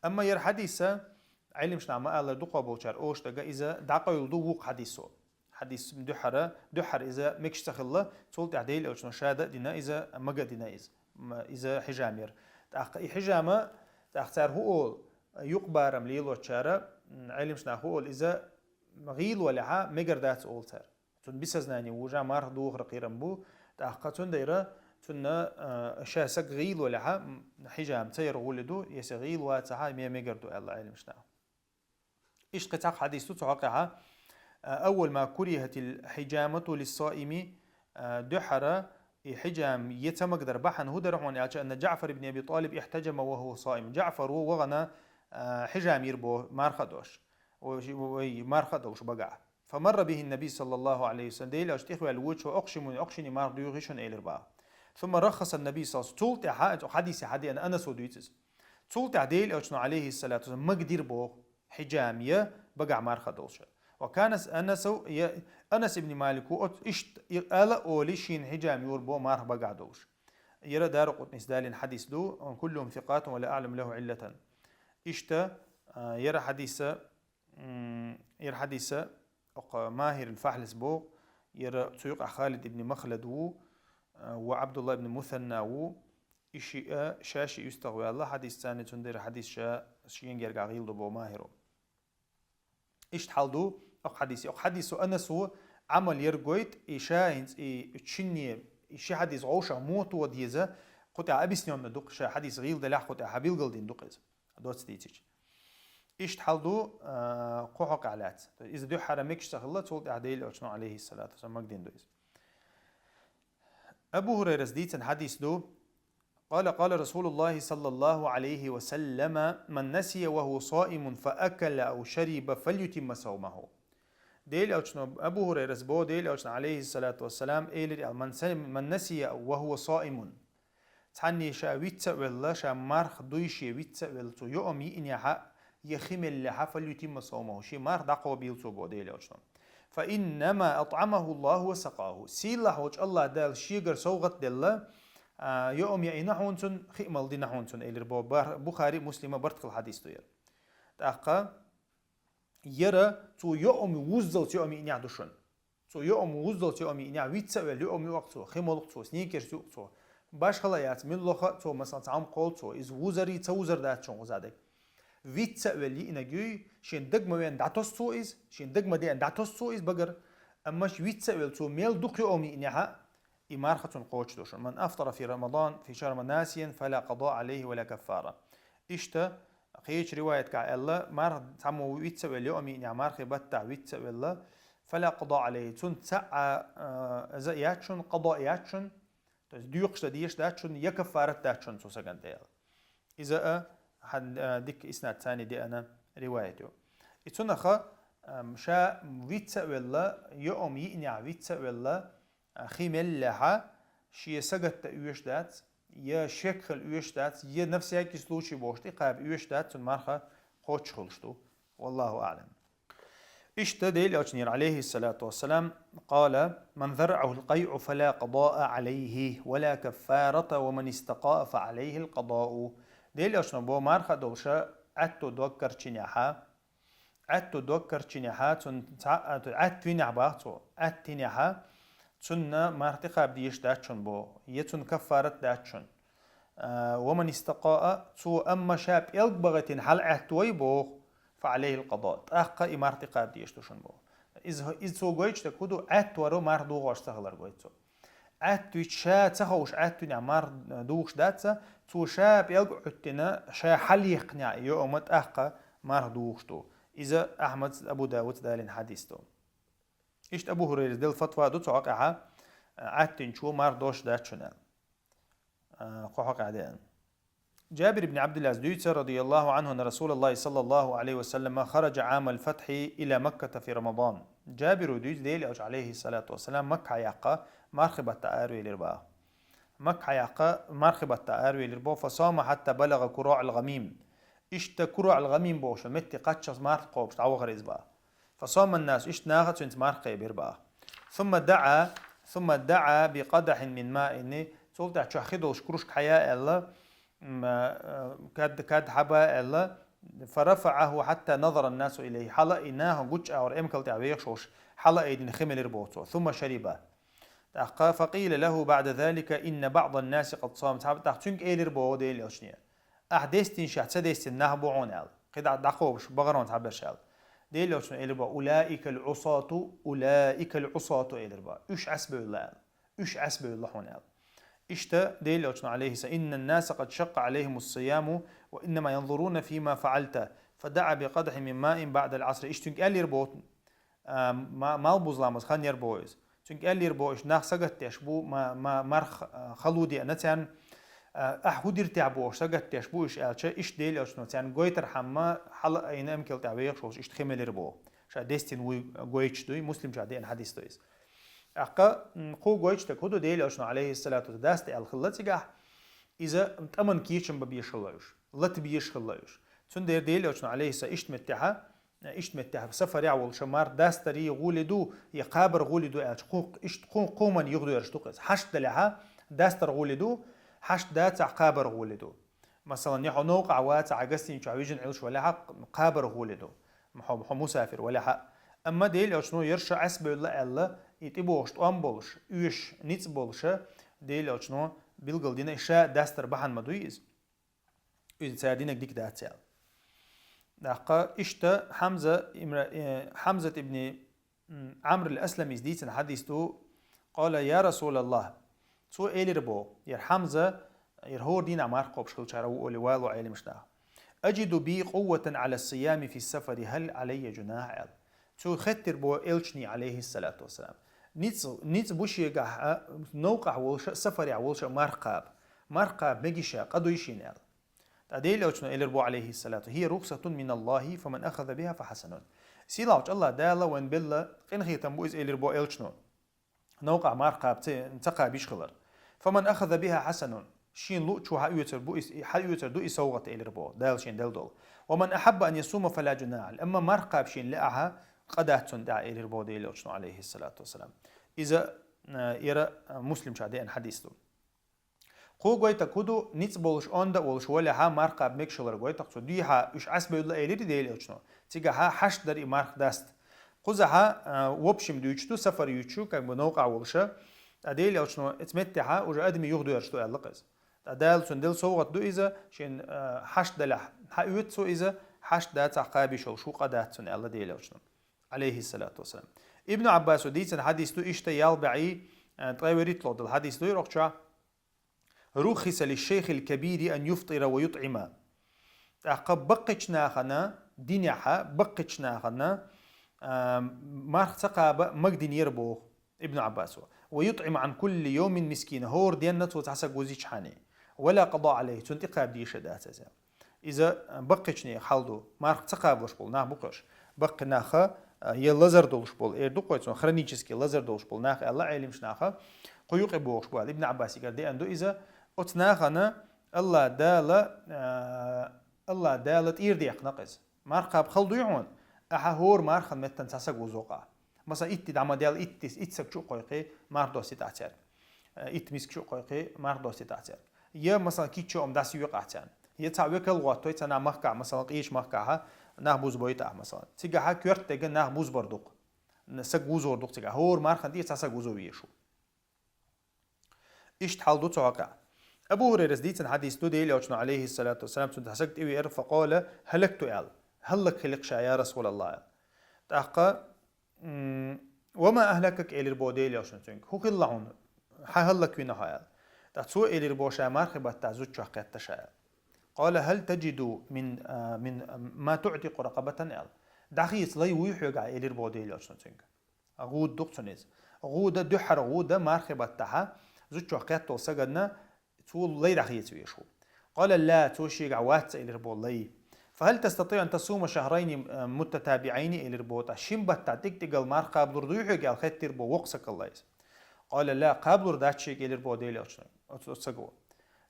Амма яра хьадиса, Ӏелимаш нах ма-аллара, дукхах болчара олуш дерг а, иза дӀакъевлла ду вукху хьадисо. Хьадис дуьххьара, дуьххьара иза мегаш ца хилла, цул тӀаьхьа Делан элчано ша дан а дина иза, мага а дина иза. М, иза хьижам яра. ТӀаккха и хьижама, тӀаккха цара хӀун олу, юкъабарам лелочара, м, Ӏелимаш нах хӀун олу, иза гӀийла валехьа мегар дац олу цара. Цунна бессознание вужа марха духар кхерам бу, тӀаккха цундела цунна, а, ша саг гӀийла валехьа, м, хьижам ца яр гӀулли ду, если гӀийла вацахьа, ме-, мегар ду аьлла Ӏелимаш нах. Иштта кхин цхьа хьадис ду цу хьокъехьа: «أول ما كرهت الحجامة للصائم», а, дуьххьара и хьижам я ца магадар бахьана хӀун дара хьуна аьлча, «أن جعفر بن أبي طالب احتجم وهو صائم». Джаъфаро вахана, а, хьижам йира боху марха а долуш. Вай, вай марха а долуш багахь. «فمر به النبي صلى الله عليه وسلم». Делан элча тӀехваьлла вочу, «أقشم، أقشم», марха дуьйхи шуна элира боху. «ثم رخص النبي صلى الله عليه وسلم». Цул тӀаьхьа, хьадисе хьадеана Анасо дуьйцу иза. Цул тӀаьхьа Делан элчано, алейхиссалату вассалам, магадира боху, хьижам я багахь марха долуш. «وكان أنس ي-», Анас ибн Малико оц-, иштта и ала а олий, шена хьижам йора боху марха багахь долуш. Яра Даракъутнис далийна хьадис ду, «كلهم ثقات ولا أعلم له علة». Иштта, а, яра хьадиса, м, яра хьадиса, окха Махирил Фахьлис боху, яра цу юкъахь Халид ибн Махлад ву, а, ва Абдулла ибн Мусанна ву, и шиъ а, ша шиъ юьстагӀваьлла, хьадис царна цундела хьадис ша шен гергахь гӀийла ду боху Махиро. Иштта хьал ду, окха хьадисе. Окха хьадисо Анас ву, Ӏамал яр гойту, и ша хӀинца и шинне, и ши хьадис гӀовшах муха тоха деза, кху тӀехь объяснённо ду-кх, ша хьадис гӀийла далехь кху тӀехь билгалдина ду-кх иза. Доцца дийцича. Иштта хьал ду, а, кху хьокъехь лаьцна. То есть иза дуьххьара мегаш ца хилла, цул тӀаьхьа Делан элчано, алейхиссалату вассалам, магадина ду иза. Абу ХӀурайрас дийцина хьадис ду: «قال، قال رسول الله صلى الله عليه وسلم: من نسي وهو صائم فأكل أو شرب فليتم صومه». Делан элчано, Абу ХӀурайрас боху, Делан элчано, алейхиссалату вассалам, элира аьлла: «من س-، من نسي وهو صائم». Цхьанне ша вицца а велла, ша марха дуй шен вицца а велла, цо йоам йиънехьа, я хи меллехьа, «فليتم صومه», шен марха дӀакхобийла цо боху Делан элчано. «فإنما أطعمه الله وسقاه». Сийлахь волчу АллахӀ Дала шегара совгӀат а делла, а, йоам яийна хьуна цунна, хи а мала дина хьуна цунна, элира боху Бар-, Бухари а, Муслима а барт хилла хьадис ду яра. ТӀаккха Яра цо йоӀам вуззалц йоӀам йиънехь ду шуна. Цо йоӀам вуззалц йоӀам йиънехь, вицца а велла йоӀам юакх цо, хи молукх цо, сникерс юакх цо. Башхала яц, милла лоха цо, масала, цхьа хӀума кхол цо, иза вузарий, ца вузар дац шуна хӀуза дерг. Вицца а велла йиънаг юй, шен даг ма веана дӀатос цо иза, шен даг ма деана дӀатос цо иза багара, амма ш вицца а велла цо мел дукха йоӀам йиънехьа, и марха цунна кхочуш ду шуна. من أفطر في رمضان، في شهر رمضان ناسيا فلا قضاء عليه ولا كفارة. Иштта, кхечу риваятка аьлла, марха цхьаммо вицца а велла, йоӀам йиънехь мархи баттахь вицца а велла, فلا قضاء عليه. Цунна цхьа а, а, иза яц шуна, къадо яц шуна, то есть доькъуш дан дезаш дац шуна, я каффарат дац шуна цу сагана тӀе аьлла. Иза а хьан-, а, дика иснад царна деана риваят ю. И цунах, ам, ша вицца а велла, йоӀам йиънехь вицца а велла, а, хи мел лехьа, шен сагатта оьшуш дац, я шек хила оьшуш дац, я на всякий случай бохуш тӀекхаба оьшуш дац, цунна марха кхочуш хуьлуш ду. والله أعلم. Иштта Делан Элчано аьлла, عليه الصلاة والسلام: قال: من ذرعه القيء فلا قضاء عليه ولا كفارة ومن استقاء فعليه القضاء. Делан Элчано боху марха долуша аьтту дог карчийнехьа, аьтту дог карчийнехьа, цунна цхьа а, аьтту винехь бах цо, аьтту винехьа, цунна марха тӀекхаба дезаш дац шуна боху, я цунна каффарат дац шуна. А, ومن استقاء, цо амма ша пӀелг бахийтина хьала аьтту вай боху, فعليه القضاء, тӀаккха и марха тӀекхаба дезаш ду шуна боху. Иза, иза цо гойтуш дерг хӀун ду, аьтту варо марха духуш ца хилар гойту цо. Аьтту вича ша ца ховш, аьтту винехь марха духуш дац, цо ша пӀелг Ӏуьттина, ша хьалаеккхинехь йоӀам тӀаккха марха духуш ду. Иза Ахьмадца, Абу Даудца далийна хьадис ду. Иштта Абу ХӀурайрас делла фатва ду цу хьокъехьа, аьтту винчо марха духуш дац шуна аьлла. А, кху хьокъехь деана. Джабир ибн Абдуллас дуьйцу, رضي الله عنه، أن رسول الله صلى الله عليه وسلم خرج عام الفتح إلى مكة في رمضان. Джабиро дуьйцу, Делан Элча, عليه الصلاة والسلام, Макка хьаяккха мархи баттахь аравелира баха. Макка хьаяккха мархи баттахь аравелира боху, فصام حتى بلغ كراع الغميم. Иштта Кураъ ал-ГӀамим бохуш метте кхаччалц марха кхобуш дӀавахара иза баха. فصام الناس, иштта наха цуьнца марха кхебира баха. ثم دعا، ثم دعا بقدح من ماء, цул тӀаьхьа чохь хи долуш кружка хьая аьлла, м, а, кад, кад хьаба аьлла, فرفعه حتى نظر الناس إليه, хьала а и наха гучча агӀор эмкал тӀехь вехаш волуш, хьала а айдина хи мелира боху цо. ثم شرب. ТӀаккха فقيل له بعد ذلك إن بعض الناس قد صام. Цхьаб-, тӀаккха цуьнга элира боху Делан Элчане: «Ахь дестинашехь ца дестина нах бу хьуна», — аьлла. КхидӀа дӀакхобуш, бахархьуна цхьаберш аьлла. Делан Элчано элира боху: «أولئك العصاة، أولئك العصاة», — элира боху. «Уьш Ӏаьсбевлла», — аьлла. «Уьш Ӏаьсбевлла хьуна», — аьлла. Иштта Делан Элчано, عليه السلام: «إن الناس قد شق عليهم الصيام وإنما ينظرون فيما فعلت، فدعا بقدح من ماء بعد العصر». Иштта цуьнга аьллера боху, а, ма-, малбузламаз хан яр боху иза. Цуьнга аьллера боху, иштта нах сагатдеш бу, ма-, ма-, марх, а, хала деана царна, а, ахь хӀун дира техьа бохуш сагатдеш бу уьш аьлча, иштта Делан Элчано царна гойтархьама, хьала а айина эмкал тӀехь вехаш волуш, иштта хи мелира боху. Ша дестина вуй гойтуш дуй, Муслим чохь деана хьадис ду иза. ТӀаккха, м, кху гойтуш дерг хӀун ду, Делан Элчано, عليه الصلاة والسلام, даста аьлла хилла цигахь, иза тӀаман кечам бан безаш хилла уьш, лата безаш хилла уьш. Цундела Делан Элчано, عليه السلام, иштта меттехьа, иштта меттехьа сафарехь волуша марха дастарий гӀуле ду, я кхабар гӀуле ду аьлча, кху-, иштта кху-, кхуман юхадоьраш ду-кх иза. Хьашт далехьа, дастар гӀуле ду, хьашт дацахь, кхабар гӀуле ду. Масалан, я хьо новкъахь вацахь, хьан гостиницехь вижина Ӏуьллуш валехьа, кхабар гӀуле ду, хьо, хьо мусафир валехьа. Амма Делан Элчано яра ша Ӏаьсбевлла аьлла, и тӀебогӀуш тӀом болуш, оьшуш, ницкъ болуша, Делан Элчано билгал дина, ша дастар бахьана ма дуй иза. Иза цара динарг дика дац аьлла. ТӀаккха иштта Хьамза имра-, э, Хьамзат ибн, м, Ӏамр ал-Асламис дийцина хьадис ду: «قال: يا رسول الله». Цо элира боху, яра Хьамза, яра хӀора дийнахь марха кхобуш хилчара ву олий вало Ӏеламаш нах: «أجد بي قوة على الصيام في السفر، هل علي جناح؟» — аьлла. Цо хеттира боху Элчане, عليه الصلاة والسلام. Ницкъ, ницкъ бу шегахь а, новкъахь волуша а, сафарехь волуша а марха кхаба. Марха кхаба мегий ша, къа дуй шена аьлла. ТӀаккха Делан Элчано элира боху, عليه الصلاة: «هي رخصة من الله، فمن أخذ بها فحسن». Сийлахьчу АллахӀ Дала вайн белла къинхетам бу иза, элира боху Элчано. Новкъахь марха кхаба ца, ца кхаба йиш хилар. «فمن أخذ بها حسن». Шена луъчо хьаоьцур бу иза, хьаоьцур ду и совгӀат, элира боху, Дала шена делла долу. «ومن أحب أن يصوم فلا جناح عليه». Амма марха кхаба шена лаахь, къа дац цунна тӀехь, элира боху Делан Элчано, عليه الصلاة والسلام. Иза, э, яра, э, Муслим чохь деана хьадис ду. Кхо гойтаг хӀу ду, ницкъ болуш, онда а волуш валехьа, марха кхаба мегаш хилар гойтаг цо. Дуьйхьа уьш Ӏасбевлла элира Делан Элчано. Цигахьа хьашт дара и марха даста. Кхузахьа, а, в общем дуьйцуш ду, сафар юьйцуш ю, как бы новкъахь волуша. Ткъа Делан Элчано эцу меттехьа уже адамий юхадоьрзуш ду аьлла-кх иза. Ткъа Дала цунна делла совгӀат ду иза, шен, а, хьашт далехь, хьаоьцу цо иза, хьашт дацахь кхаба йиш йолуш ву, къа дац цунна аьлла Делан Элчано. Алейхиссалату вассалам. Ибн Ӏаббасо дийцина хьадис ду, иштта ялх бӀе, а, ткъе вуьрхӀитталгӀа долу хьадис ду, ирча. رخص للشيخ الكبير أن يفطر ويطعم. ТӀаккха баккхийчу нахана, динехьа, баккхийчу нахана, а, марха ца кхаба магадинера боху Ибн Ӏаббасо. ويطعم عن كل يوم مسكينا. ХӀора денна цо цхьа саг вузичхьана. ولا قضاء عليه. Цунна тӀекхаба дезаш дац иза. Иза, а, баккхийчу нехан хьал ду. Марха ца кхабалуш болу нах бу-кх уьш. Баккхий наха, а, я лазар долуш болу, эр ду-кх вай цунах, хронически лазар долуш болу нах аьлла Ӏелимаш наха, кху юкъе бохуш бу аьлла. Ибн Ӏаббасигара деана ду иза. Оцу нахана Алла Дала, а, Алла Дала тӀера декхна-кх иза. Марха кхаба хала дуй хьуна, ахьа хӀора мархан меттана цхьа саг вузо-кх. Масала, итт де дӀа ма делла, итт, итт саг чу а кхойкхий, марха достуьйтахь цаьрга. Э, итт миска чу а кхойкхий, марха достуьйтахь цаьрга. Я, масала, кхин чу а ма дӀасаюкъахь царна. Я цхьа векал гӀоттуй царна, нах махкахь, масала, къечу махкахьа нах бузбойтахь, масала. Цигахьа коьрта дерг нах бузбар ду-кх. Н-, саг вузор ду-кх цигахь. ХӀора мархан тӀера цхьа саг вузо везаш ву. Иштта хьал ду цу хьокъехь. Абу ХӀурайрас дийцина хьадис ду, Делан Элчано, алейхиссалату вассалам, цунна цхьа саг тӀевеара, факъала: «ХӀалакту», – аьлла. «ХӀаллак хилла-кх ша, я Расулаллах», – аьлла. ТӀаккха, м, «Ва ма ахӀлакака», – элира боху Делан Элчано цуьнга. «ХӀун хилла хьуна? Хьан хӀаллаквина хьо?» – аьлла. ТӀаккха цо элира боху ша мархи баттахь зудчох кхетта ша аьлла. «Къала: хӀал таджиду мин, а, мин, а, ма туӀтикъу ракъабатан?» – аьлла. «ДӀахеца лай вуй хьоьгахь?» – элира боху Делан Элчано цуьнга. ГӀуда ду-кх цунна иза. ГӀуда, дуьххьара гӀуда мархи баттахьа, зудчох кхеттал саганна, цо лай дӀахеца везаш ву. «Къала: ла», цо шегахь вац элира боху лай. «ФахӀал тастатиӀу ан тасума шахӀрайни, а, муттатабиӀайни?» – элира боху. «ТӀаккха шин баттахь тӀиг-тӀигал марха кхабалур дуй хьоьга?» – аьлла, хеттира боху воккха саг хилла иза. «Къала: ла», кхабалур дац шега, элира боху Делан Элчано оцу, оцу саго.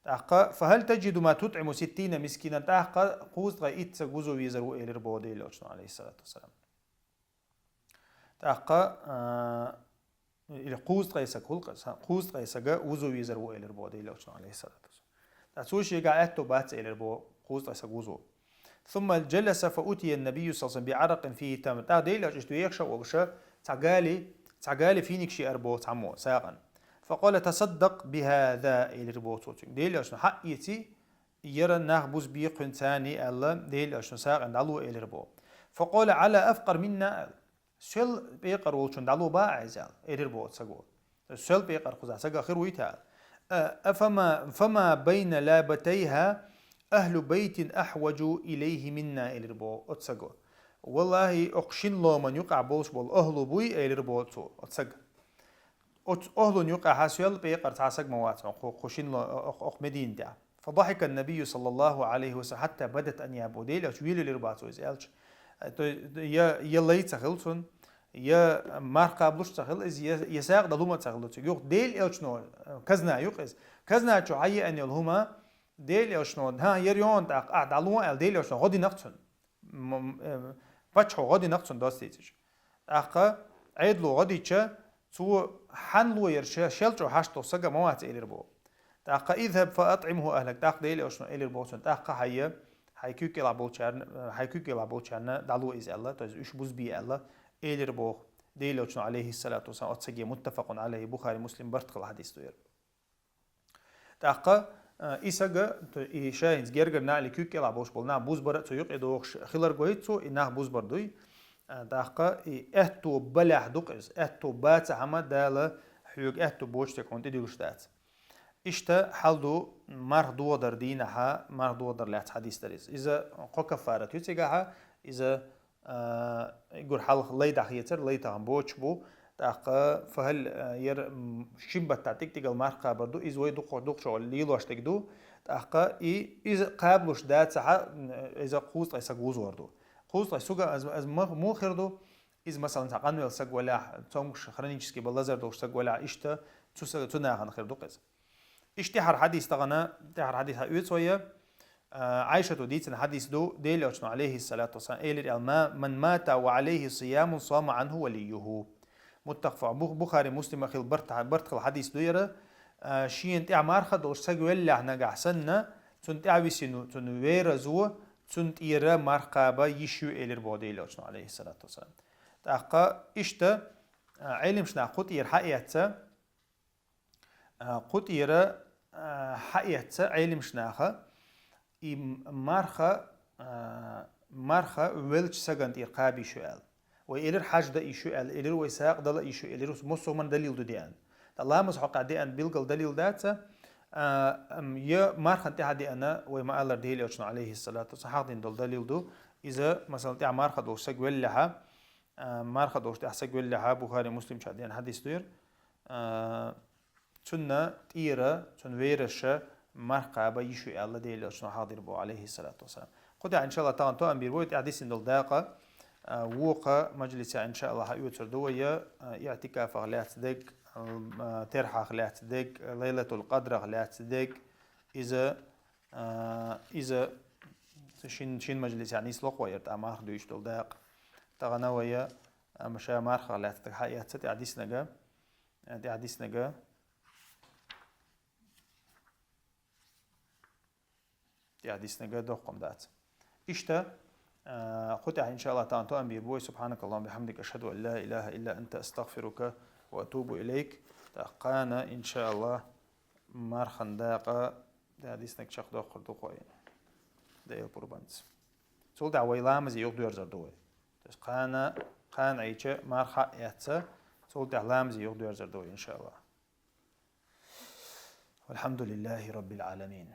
ТӀаккха: «ФахӀал таджиду ма тутӀиму ситтина мискинан?» ТӀаккха кхузткъе итт саг вузо везар ву, элира боху Делан Элчано, алейхиссалату вассалам. ТӀаккха, а, или кхузткъе саг хӀуллакх, кхузткъе сага вузо везар ву, элира боху Делан Элчано, алейхиссалату вассалам. ТӀаккха цо шегахь аьтто бац, элира боху, кхузткъе саг вузо. «Сумма джаласа фа утия ннабийю саллаллаху алейхи ва саллам би Ӏаракъин фихи тамр». ТӀаккха Делан Элча иштта вехаш а волуша, цхьа гали, цхьа гали финик шиара боху цхьаммо, сагӀина. «Факъала: тасаддакъ бихӀаза», – элира боху цо цуьнга. Делан Элчано, хьаъ, эций, яра нах бузбе кхуьнца аьлла, Делан Элчано сагӀина дӀало, элира боху. «Факъала: Ӏала афкъар минна», – аьлла. Соьл пекъар волчун дӀало баха иза аьлла, элира боху саго. Соьл пекъар кхузахь сага хир вуй те аьлла. А, а фама, фама байна лабатайха ахлу байтин ахваджу илайхи минна, элира боху оцу саго. Валлахи, окху шин ломан юкъахь болуш болу ахлу буй, элира боху цо, оцу сага. Оцу ахлун юкъахьа соьл пекъар цхьа саг ма вац хьуна кху, кху шин ло-, окху, окху Мединатехь. «Фадахика ннабийю саллаллаху алейхи ва саллам хьатта бадат аньябуху». Делан Элча вийлалур бац иза аьлча. То есть, я, я лай ца хилла цунна, я марха кхабалуш ца хилла иза, я, я сагӀа дан лума ца хилла цуьнга. Юха Делан Элчано, казна ю-кх иза. Казна чу хьаеана йолу хӀума Делан Элчано, хӀан, яра йона тӀаккха, ахь дӀало аьлла, Делан Элчано гӀо дина-кх цунна. М-, м-, э, паччахьо гӀо дина-кх цунна доссийцича. ТӀаккха Ӏедало гӀо дича, цо, хьан ло яра ше-, шел чӀогӀа хьашт долу сага ма вац, элира боху. ТӀаккха: «ИзхӀаб фа атӀимхӀу ахӀлак», тӀаккха Делан Элчано элира боху цунна, тӀаккха хьайя, хьайн куьйга кӀелахь болчарна, хьайн куьйга кӀелахь болчарна дӀало иза аьлла, то есть уьш бузбе аьлла, элира боху Делан Элчано, алейхиссалату вассалам, оцу саге. Муттафакъун алейхи, Бухари, Муслим барт хилла хьадис ду яра. ТӀаккха, а, и сага, то, и ша хӀинца гергара нах или куьйга кӀелахь болуш болу нах бузбар а цу юкъе дохуш хилар гойту цо, и нах бузбар дуй. А, тӀаккха и аьтто балехь ду-кх иза, аьтто бацахьама Дала хьоьга аьтто боцу стаг хьуна тӀедуьллуш дац. Иштта хьал ду марха дохадар дийнахьа, марха дохадар лаьцна хьадис дара иза. Иза кхо каффарат ю цигахьа, иза а, и гур хьалха лай дӀахецар, лай тахана боцуш бу. ТӀаккха фахӀал, а, яра, м, шин баттахь тӀиг-тӀигал марха кхабар ду, иза вай дукха-, дукха чӀогӀа лелош дерг ду. ТӀаккха и, иза кхабалуш дацахьа, м, иза кхузткъе саг вузор ду. Кхузткъе сага, аз, аз ма-, муха хир ду? Иза, масалан, цхьа къанвелла саг валахь, цомгуш хронически бала лазар долуш саг валахь, иштта цу са-, цу нахана хир ду-кх иза. Иштта тӀаьхьара хьадис тахана, тӀаьхьара хьадис хьаоьцу вай, а, Ӏайшато дийцина хьадис ду, Делан Элчано, алейхиссалату вассалам, элира аьлла: «Ма-, ман мата ва алейхи сиямун, сама анху валийюху». Муттафакъ, Бух-, Бухари, Муслима хилла барт-, барт хилла хьадис ду яра. а, шена тӀехьа марха долуш саг веллехь нагахь санна, цунна тӀехьа висина, цунна веразво, цунна тӀера марха кхаба йиш ю элира боху Делан Элчано, алейхиссалату вассалам. ТӀаккха иштта, а, Ӏелимаш нах кху тӀера хьаэцна, а, кху тӀера, а, хьаэцна Ӏелимаш наха, и м-, марха, а, марха веллачу сагана тӀера кхаба йиш ю аьлла. Вай элира хьаж дан йиш ю аьлла, элира вай сагӀа дала йиш ю, элира массо а хӀуманна далил ду деана. Ткъа ламаз хьокъехь деана билггал далил дац, а, ам, я мархана тӀехьа деана, вай ма-аллара, Делан Элчано, алейхиссалату вассалам, хьахдина долу далил ду. Иза, масала, тӀехьа марха долуш саг веллехьа, а, марха долуш тӀехьа саг веллехьа, Бухари, Муслим чу деана хьадис ду яра. А, цунна тӀера, цунна вераша марха кхаба йиш ю аьлла Делан Элчано хьахдира боху, алейхиссалату вассалам. Кху тӀехь, иншаллахӀ, тахана тоам бийр бу вай, тӀаьхьа диссина долу дакъа, а, вукху мажлисехь, иншаллахӀ, хьаоьцур ду вай, а, иӀтикафах лаьцна дерг, а, терхьах лаьцна дерг, Лайлатул Къадрах лаьцна дерг, иза, а, иза шин, шин мажлисехь нисло-кх вай яра тӀаккха марха дуьйцуш долу дакъа. Тахана вай, а, ма ша мархах лаьцна дерг хьаэцна, тӀаьхьа диснарг, а, тӀаьхьа диснарг, тӀаьхьа диснарг доккха хӀума дац. Иштта, а, кху тӀехь, иншаллахӀ, тахана тоам бийр бу вай. Субханакаллахумма бихамдик, ашхаду ан ла илаха илла анта, астагфирука ва атубу илайк. ТӀаккха кхана, иншаллахӀ, мархан дакъа, тӀаьхьа диснарг чекхдоккхур ду-кх вай Делан пурбанца. Цул тӀаьхьа вай ламазе юхадоьрзур ду вай. То есть кхана, кхана Ӏийча марха хьаэцна, цул тӀаьхьа ламазе юхадоьрзур ду вай, иншаллахӀ. Валхьамдулиллахи Раббил Ӏаламин.